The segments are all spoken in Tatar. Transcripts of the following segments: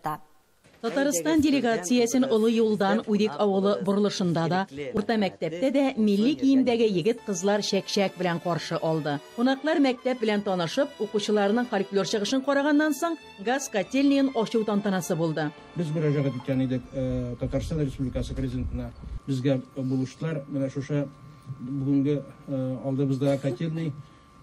җылыта. Татарстан делегациясен олы юлдан Үдик авылы борылышында да, урта мәктәптә дә милли киемдәге егет-кызлар чәкчәк белән каршы алды. Кунаклар мәктәп белән танышып, укучыларның фольклор чыгышын караганнан соң, газ котельныен ачу тантанасы булды. Без мөрәҗәгать иткән идек Татарстан Республикасы президентына. Безгә булыштылар. Менә шушы бүгенге алдыбыздагы котельный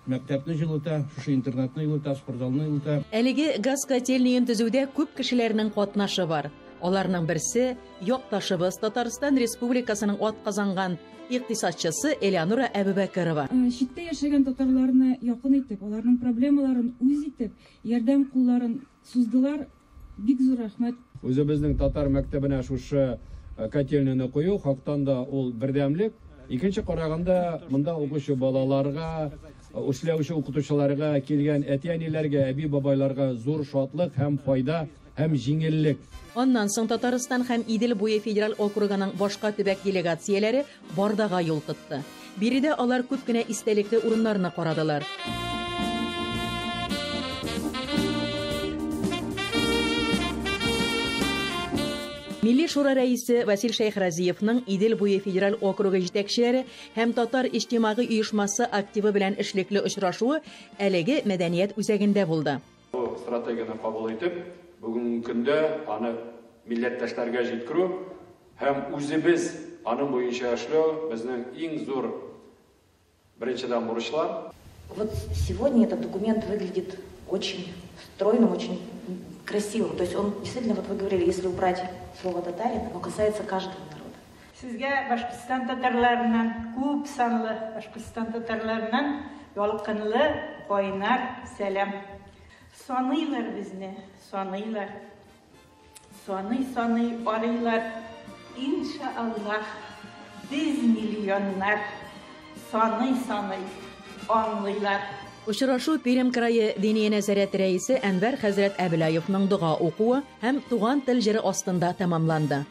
мәктәпне җылыта, шушы интернатны җылыта, спортзалны җылыта. Әлеге газ котельныен төзүдә күп кешеләрнең катнашы бар. Аларның берсе якташыбыз Татарстан Республикасының атказанган икътисадчысы Элеонора Әбүбәкерова. Читтә яшәгән татарларны якын итеп, аларның проблемаларын үз итеп, ярдәм кулларын суздылар. Бик зур рәхмәт. Үзебезнең татар мәктәбенә шушы котельныйны кую, хактан да ул бердәмлек. Икенче караганда, монда укучы балаларга, эшләүче укытучыларга, килгән әти-әниләргә, әби-бабайларга зур шатлык һәм файда һәм җиңеллек. Аннан соң Татарстан һәм Идел буе федераль округының башка төбәк делегацияләре Бардага юл тотты. Биредә алар күп кенә истәлекле урыннарны карадылар. Милли Шура рәисе Васил Шәйхразиевның Идел буе федераль округы җитәкчеләре һәм Татар иҗтимагый оешмасы активы белән эшлекле очрашуы әлеге мәдәният үзәгендә булды. Бу стратегияне кабул итеп, бүгенге көндә аны милләттәшләргә җиткерү һәм үзебез аның буенча эшләү безнең иң зур беренчедән бурычлар. Вот сегодня этот документ выглядит очень стройным, очень красивым. То есть он действительно, вот вы говорили, если убрать слово татарин, оно касается каждого народа. Сезгә Башкортстан татарларыннан, күп санлы Башкортстан татарларыннан ялкынлы, кайнар сәлам. Саныйлар безне, саныйлар. Саный-саный арыйлар. Иншаллаһ, без миллионнар. Саный-саный аңлыйлар. Очрашу Пермь крае Диния нәзарәт рәисе Әнвәр хәзрәт Әбелаевның дога укуы һәм туган тел җыры астында тәмамланды.